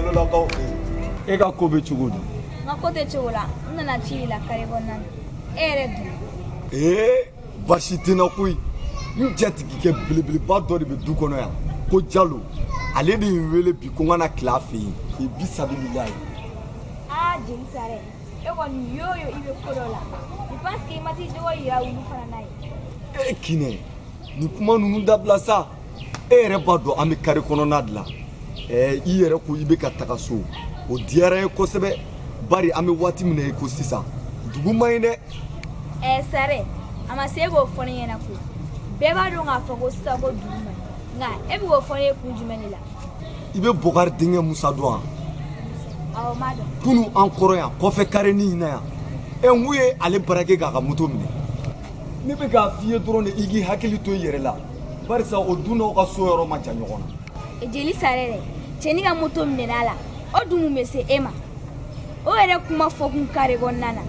Jalolakaw fɛ yen. E ka ko bɛ cogo di? N ka ko tɛ cogo la, n nana ci de la kare kɔnɔna na. E yɛrɛ dun? Ee, baasi tɛ n na koyi. N jatigikɛ belebeleba dɔ de bɛ du kɔnɔ yan ko Jalo. Ale de ye n wele bi ko n ka na tila a fɛ yen. Bi sabililayi. Aa Jeli Sarɛ, e kɔni yo yo i bɛ ko dɔ la. Je pense que i ma t'i jogo yira wulu fana na ye. E Kinɛ, nin kuma ninnu dabila sa. E yɛrɛ b'a dɔn an bɛ kare kɔnɔna de la. I yɛrɛ ko i bɛ ka taga so. O diyara n ye kosɛbɛ. Bari an bɛ waati min na i ko sisan, dugu man ɲi dɛ. Sarɛ, a ma se k'o fɔ ne ɲɛna koyi. Bɛɛ b'a dɔn k'a fɔ ko sisan ko dugu man ɲi. Nka e bɛ k'o fɔ ne ye kun jumɛn de la? I bɛ Bɔkari denkɛ Musa dɔn wa? Awɔ, n b'a dɔn. Kunun an kɔrɔ yan, kɔfɛ karenin in na yan. N k'u ye ale barake k'a ka moto minɛ. Ne bɛ k'a f'i ye dɔrɔn de i k'i hakili to i yɛrɛ la. Barisa o du n'aw ka so yɔrɔ man jan ɲɔgɔn na. Jeli Sarɛ dɛ, cɛnin ka moto minɛn'a la, o dun mun bɛ se e ma? O yɛrɛ kuma fɔ kun kare kɔnɔna na.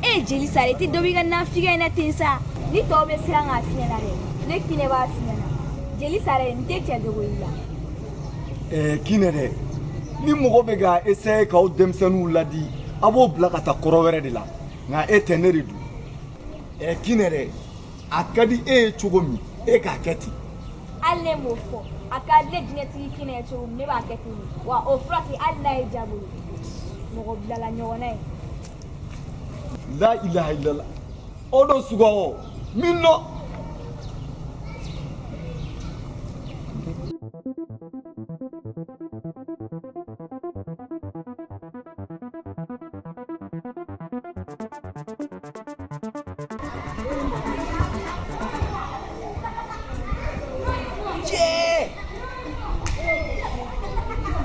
E Jeli Sarɛ, i tɛ dɔ b'i ka nafigiya in na ten sa. Ni tɔw bɛ siran k'a f'i ɲɛna dɛ, ne Kinɛ b'a f'i ɲɛna. Jeli Sarɛ, n tɛ cɛ dogo i la. Kinɛ dɛ, ni mɔgɔ bɛ ka essayer k'aw denmisɛnninw ladi, a b'o bila ka taa kɔrɔ wɛrɛ de la. Nka e tɛ, ne de don. Kinɛ dɛ, a ka di e ye cogo min, e k'a kɛ ten. Hali ne m'o fɔ, a ka di ne jinɛtigi Kinɛ ye cogo min, ne b'a kɛ ten de. Wa o fura tɛ hali n'a ye ja bolo. Mɔgɔ bilala ɲɔgɔn na ye. La ilaha illallah. O don suga o, min nɔ.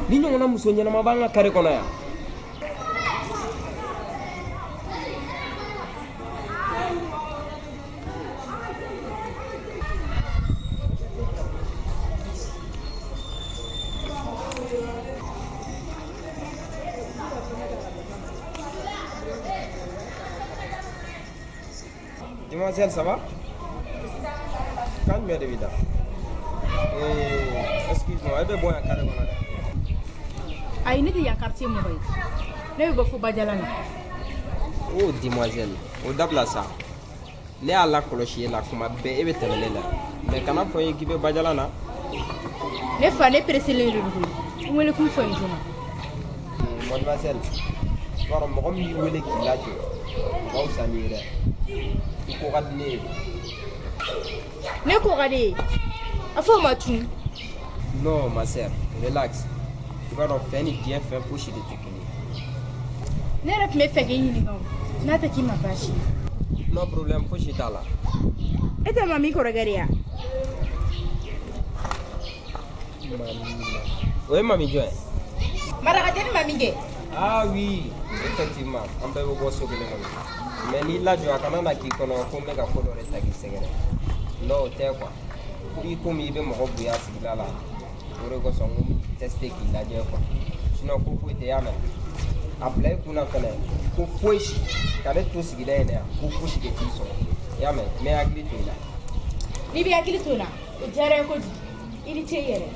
Ni ɲɔgɔnna muso ɲɛnama b'an ka kare kɔnɔ yan. Demoiselle, ça va? Quand jumɛn de bɛ da? Excuse-moi, e bɛ bɔ yan kare kɔnɔ dɛ. Ayi, ne tɛ yan quartier mɔgɔ ye. Ne bɛ bɔ fo Badiala na. Oh, demoiselle, o dabila sa. Ne y'a lakɔlɔsi e la kuma bɛɛ, e bɛ tɛmɛ ne la. Mais kana fɔ n ye k'i bɛ Badiala na. Ne fa, ne presselen de don koyi. N wele kun fɔ n ye joona. Mademoiselle, i b'a dɔn mɔgɔ min b'i wele k'i lajɔ, o ka fisa n'i ye dɛ. I ko ka di ne ye. Ne ko ka di e ye? A fɔ o ma tun. Non, ma sœur, relax. I b'a dɔn fɛn ni diɲɛ fɛn fosi de tɛ kelen ye. Ne yɛrɛ tun bɛ fɛ k'i ɲininka o, n'a tɛ k'i ma baasi ye. Non problème, fosi t'a la. E tɛ mami kɔrɔkɛ de ye wa? Mami, o ye mami jɔn ye? Marakaden mami kɛ. Ah oui, effectivement, an bɛɛ bɛ bɔ so kelen kɔnɔ. Mais n'i lajɔ a kana na k'i kɔnɔ ko n bɛ ka ko dɔ de ta k'i sɛgɛrɛ. Non, o tɛ quoi. Ko i komi i bɛ mɔgɔ bonya sigida la, o de kosɔn n ko n b'i tester k'i lajɛ quoi. Sinon ko foyi tɛ, i y'a mɛn. A bila i kunna fɛnɛ ko foyi si ka ne to sigida in na yan, ko fosi de t'i sɔrɔ. I y'a mɛn, n bɛ hakili to i la. N'i bɛ hakili to n na, o diyara n ye kojugu. I ni ce i yɛrɛ.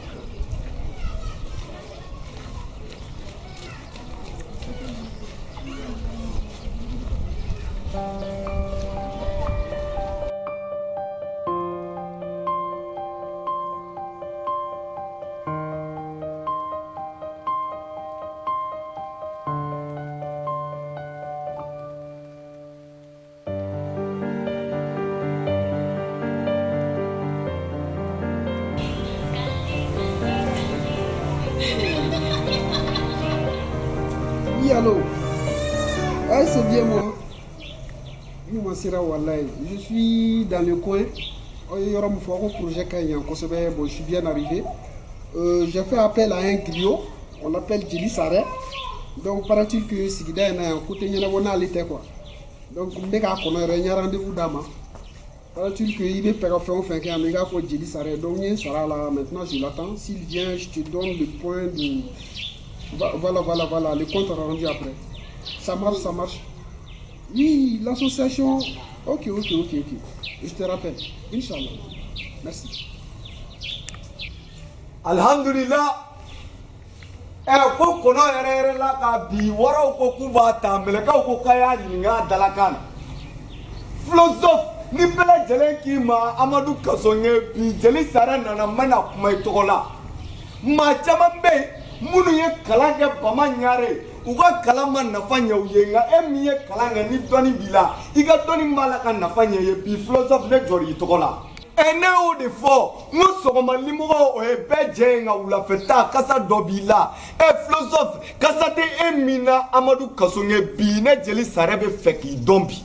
Oui, allô? Ouais, c'est bien moi. Oui, moi, c'est Wallahi. Je suis dans le coin. Il y aura un projet qui est en Kosovo. Bon, je suis bien arrivé. J'ai fait appel à un griot. On l'appelle Djeli Sarɛ. Donc, paraît-il que sigida in na yan ko tɛ ɲɛnabɔ n'ale tɛ quoi. Donc, n bɛ k'a kɔnɔ yɛrɛ, n ye rendez-vous d'a ma. Paraît-il que i bɛ fɛ ka fɛn o fɛn kɛ yan nɔ, i k'a fɔ Djeli Sarɛ. Donc, n ye n sara a la. Maintenant, je l'attends. S'il vient, je te donne le point de... Voilà, voilà, voilà, le compte rendu après. Ça marche, ça marche. Oui, l'association. Ok, ok, ok, ok. Je te rappelle. Inch'Allah. Merci. Alhamdulillah. Ɛ ko kɔnɔ yɛrɛ yɛrɛ la ka bi waraw ko k'u b'a ta mɛlɛkɛw ko k'a y'a ɲininka a dalakan na. Philosophe ni bɛɛ lajɛlen k'i ma Amadu Kasɔnge bi jeli Sare nana n bɛna kuma i tɔgɔ la. Maa caman bɛ yen minnu ye kalan kɛ Bama Ɲare u ka kalan ma nafa ɲɛ u ye nka e min ye kalan kɛ ni dɔnni b'i la i ka dɔnni b'a la ka nafa ɲɛ i ye bi philosophe ne jɔr'i i tɔgɔ la. Ɛ ne y'o de fɔ n ko sɔgɔma limɔgɔ o ye bɛɛ jɛ ye nka wulafɛta kasa dɔ b'i la. Ɛ philosophe kasa tɛ e min na Amadu Kasɔnge bi ne jeli Sare bɛ fɛ k'i dɔn bi.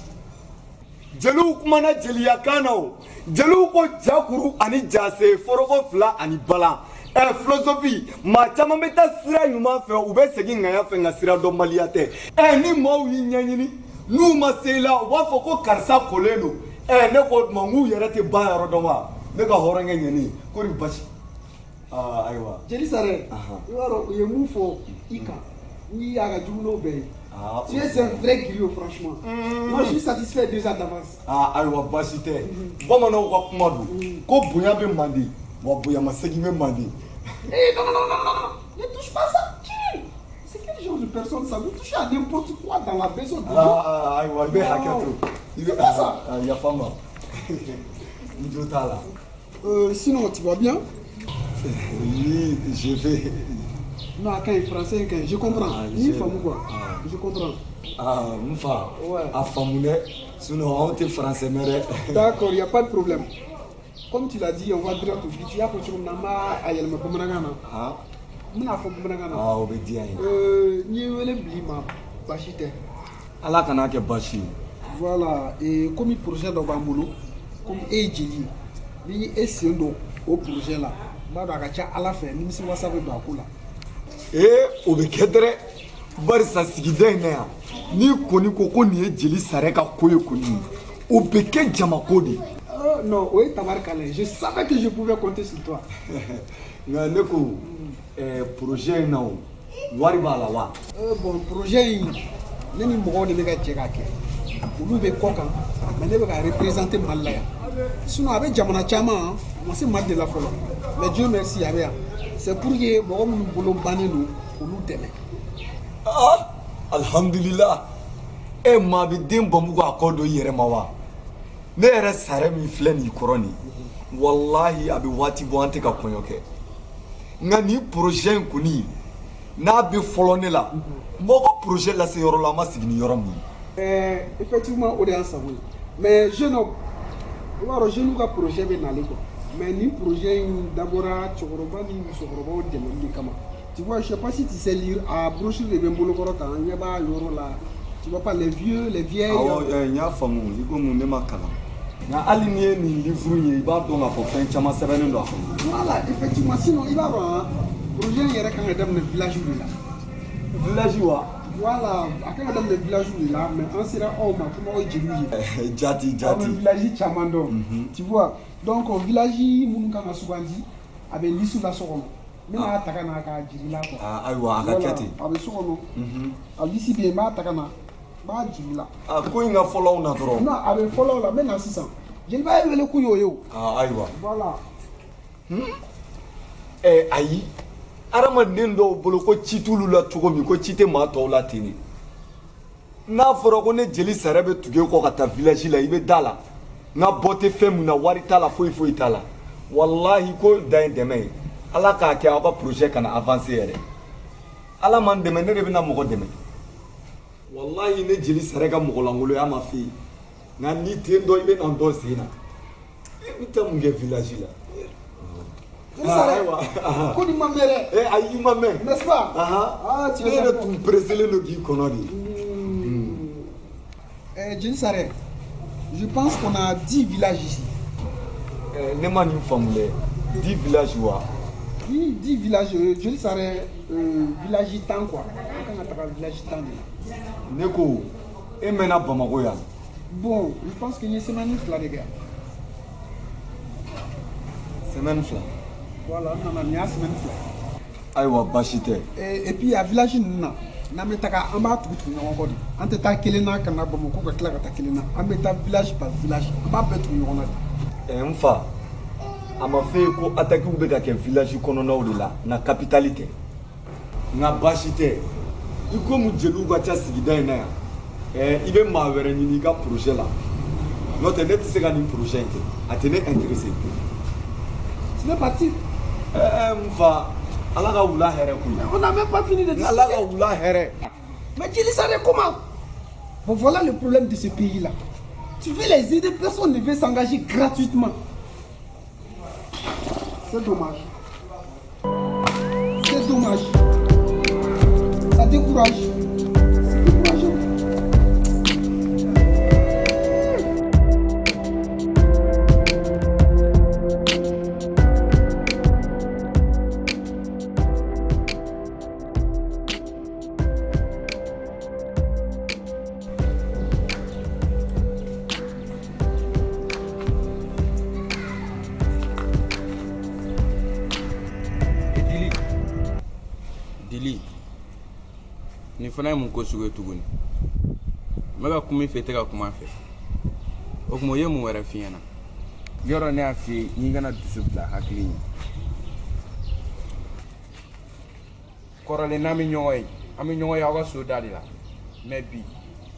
Jeliw kumana jeliyakan na o jeliw ko jakuru ani jase foroko fila ani balan. Ɛ philosophie maa caman bɛ taa sira ɲuman fɛ u bɛ segin ŋaya fɛ nka sira dɔnbaliya tɛ. Ɛ ni maaw y'i ɲɛɲini n'u ma se i la u b'a fɔ ko karisa kolen don. Ɛ ne ko tuma n k'u yɛrɛ tɛ ba yɔrɔ dɔn wa ne ka hɔrɔnkɛ ɲɛni ko ni basi. Aa ayiwa. Jeli Sare i b'a dɔn u ye mun fɔ i kan n'i y'a ka jugu n'o bɛɛ ye. Ah, tu es un vrai griot, franchement. Moi, je suis satisfait déjà d'avance. Ah, ayiwa basi tɛ. Bamananw ka kuma don. Ko bonya bɛ mande, wa bonyamasegin bɛ mande. Eh non, non, non, non, non, ne touche pas ça. C'est quel genre de personne ça? Vous touchez à n'importe quoi dans la maison de Dieu. Ah, ayiwa i bɛ hakɛ to. I bɛ C'est pas ça. Yafa n ma. N jo t'a la. Sinon, tu vas bien? Oui, je vais. Non, quand il français, quand je comprends. Ah, ni faamu quoi. Ah. Je comprends. Ah, n fa. Ouais. A faamu dɛ. Sinon, anw tɛ français mɛn dɛ. D'accord, il n'y a pas de problème. Comme tu l'as dit, on va droit au but. I y'a fɔ cogo min na, an b'a a yɛlɛma bamanankan na. Ah. N bɛna fɔ bamanankan na. Ah, o bɛ diya n ye. N ye wele bila i ma, baasi tɛ. Ala kan'a kɛ baasi ye. Voilà, et comme projet dɔ b'an bolo, comme e ye jeli ye, ni e sen don o projet la, n b'a dɔn a ka ca Ala fɛ nimisiwasa bɛ don a ko la. Ee o bɛ kɛ dɛrɛ barisa sigida in na yan n'i kɔni ko ko nin ye jeli Sare ka ko ye kɔni o bɛ kɛ jamako de ye. Non, o ye tabarikala ye, je savais que je pouvais compter sur toi. Nka ne ko projet in na o wari b'a la wa. Bon projet in ne ni mɔgɔw de bɛ ka jɛ k'a kɛ olu bɛ kɔ kan mais ne bɛ ka représenter Mali la yan sinon a bɛ jamana caman a ma se Mali de la fɔlɔ mais Dieu merci a bɛ yan. C'est pour que mɔgɔ minnu bolo bannen don olu dɛmɛ. Ah alhamdulillah e maa bɛ den bamu k'a kɔ don i yɛrɛ ma wa ne yɛrɛ Sare min filɛ nin kɔrɔ nin walahi a bɛ waati bɔ an tɛ ka kɔɲɔ kɛ nka nin projet in kɔni n'a bɛ fɔlɔ ne la mɔgɔ projet lase yɔrɔ la an ma sigi ni yɔrɔ min ye. Effectivement o de y'an sago ye mais jeune homme i b'a dɔn jeunes ka projet bɛ nalen quoi. Mais ni projet in dabɔra cɛkɔrɔba ni musokɔrɔbaw dɛmɛli de kama. Tu vois, je sais pas si tu sais lire, a brochure de bɛ n bolokɔrɔ tan, n ɲɛ b'a yɔrɔ la. Tu vois pas les vieux, les vieilles. Awɔ, n y'a faamu i komi ne ma kalan. Nka hali n'i ye nin livre in ye i b'a dɔn k'a fɔ fɛn caman sɛbɛnnen don a kɔnɔ. Voilà, effectivement, sinon i b'a dɔn projet in yɛrɛ kan ka daminɛ village de la. Village wa? Voilà, a kan ka daminɛ village de la, mais an sera aw ma komi aw ye jeliw ye. Jati jati. Aw bɛ village caman dɔn. Tu vois, donc village minnu kan ka sugandi a bɛ liste la so kɔnɔ. N bɛna ta ka na k'a jira i la quoi. Ah ayiwa a ka kɛ ten. A bɛ so kɔnɔ. A liste bɛ yen n b'a ta ka na n b'a jira i la. Ah ko in ka fɔlɔ aw na dɔrɔn. Non a bɛ fɔlɔ aw la n bɛ na sisan. Jeliba ye wele k'u y'o ye o. Ah ayiwa. Voilà. Ayi. Hadamaden dɔw bolo ko ci t'olu la cogo min ko ci tɛ maa tɔw la ten de. N'a fɔra ko ne jeli Sare bɛ tugu e kɔ ka taa village la i bɛ da la. N ka bɔ tɛ fɛn min na wari t'a la foyi foyi t'a la. Walahi ko dan ye dɛmɛ ye. Ala k'a kɛ aw ka projet kana avancer yɛrɛ. Ala m'an dɛmɛ ne de bɛna mɔgɔ dɛmɛ. Walahi ne jeli Sare ka mɔgɔlankolonya ma f'e ye. Nka n'i den dɔn i bɛ na n dɔn sen na. I bɛ taa mun kɛ village la? Sare, ko nin ma mɛn dɛ. Ayi i ma mɛn. N'est-ce pas? Ah, tu ne yɛrɛ tun pressélen don k'i kɔnɔ de. Jeli Sare, je pense qu'on a 10 villages ici. Ne ma nin faamu dɛ. 10 villages wa? Oui, 10 villages. Jeli Sare, village tan quoi. An kan ka taga village tan de la. Ne ko, e mɛnna Bamakɔ yan. Bon, je pense que n ye semaine fila de kɛ yan. Semaine fila? Voilà, n nana nin y'a semaine fila. Ayiwa baasi tɛ. Et puis a village ninnu na, n'an bɛ taga an b'a tugu tugu ɲɔgɔn kɔ de. An tɛ taa kelen na ka na Bamakɔ ka tila ka taa kelen na. An bɛ taa village par village. An b'a bɛɛ tugu ɲɔgɔn na de. N fa, a ma f'e ye ko attaque bɛ ka kɛ village kɔnɔnaw de la, nka capitale tɛ. Nka baasi tɛ. I komi jeliw ka ca sigida in na yan. I bɛ maa wɛrɛ ɲini i ka projet la. N'o tɛ ne tɛ se ka nin projet in kɛ. A tɛ ne intéressé. Tu veux partir? N fa, Ala ka wula hɛrɛ koyi. On n'a même pas fini de discuter. Ala ka wula hɛrɛ. Mais Djeli Sare, comment? Bon, voilà le problème de ce pays-là. Tu veux les aider, personne ne veut s'engager gratuitement. C'est dommage. C'est dommage. Ça décourage. C'est décourageant. Dili, nin fana ye mun ko sugu ye tuguni? N bɛ ka kuma i fɛ, i tɛ ka kuma n fɛ. O tuma o ye mun wɛrɛ f'i ɲɛna? Yɔrɔ ne y'a f'i ye n'i kana dusu bila hakili ɲɛ. Kɔrɔlen n'an bɛ ɲɔgɔn ye, an bɛ ɲɔgɔn ye aw ka so da de la. Mais bi,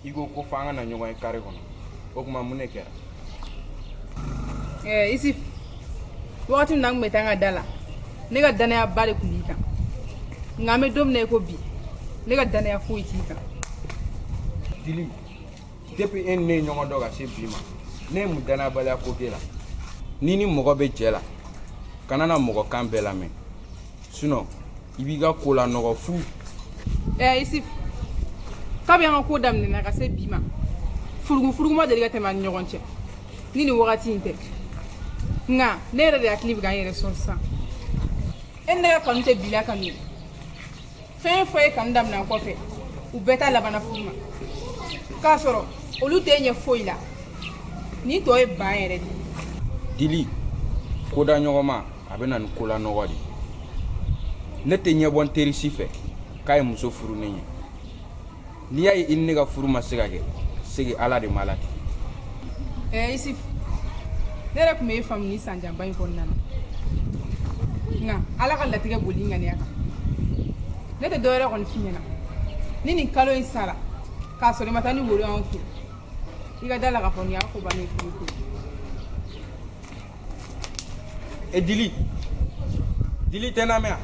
i ko ko f'an ka na ɲɔgɔn ye kare kɔnɔ. O tuma mun de kɛra? Isif, wagati min na an tun bɛ taa an ka da la, ne ka danayaba de tun b'i kan. Nka an bɛ don min na i ko bi, ne ka danaya foyi t'i kan. Dili, depuis e ni ne ye ɲɔgɔn dɔn ka se bi ma, ne ye mun danayabaliya ko k'e la? N'i ni mɔgɔ bɛ jɛ la, kana na mɔgɔ kan bɛɛ lamɛn. Sinon, i b'i ka ko lanɔgɔ fu. Isif, kabi an ka ko daminɛna ka se bi ma, furugu furugu ma deli ka tɛmɛ an ni ɲɔgɔn cɛ. Ni nin wagati in tɛ. Nka ne yɛrɛ de hakili bɛ ka n yɛrɛ sɔn sisan. E ni ne ka kanu tɛ bi la kanu ye. Fɛn fɛn ye kanu daminɛ kɔfɛ, u bɛɛ ta labanna furu ma. K'a sɔrɔ olu tɛ ɲɛ foyi la. Nin tɔ ye ban yɛrɛ de ye. Dili, koda ɲɔgɔnma a bɛ na ni kolanɔgɔ de ye. Ne tɛ ɲɛbɔ n teri si fɛ k'a ye muso furu ne ɲɛ. N'i y'a ye i ni ne ka furu ma se ka kɛ, segi Ala de ma latigɛ. Isif, ne yɛrɛ tun bɛ e faamu nin san janba in kɔnɔna na. Nka Ala ka latigɛ boli ŋaniya kan. Ne tɛ dɔwɛrɛ kɔni f'i ɲɛna. Ni nin kalo in sara, k'a sɔrɔ i ma taa ni woro y'anw fɛ, i ka da la k'a fɔ nin y'a ko bannen ye pewu pewu. E Dili, Dili tɛ n lamɛn wa?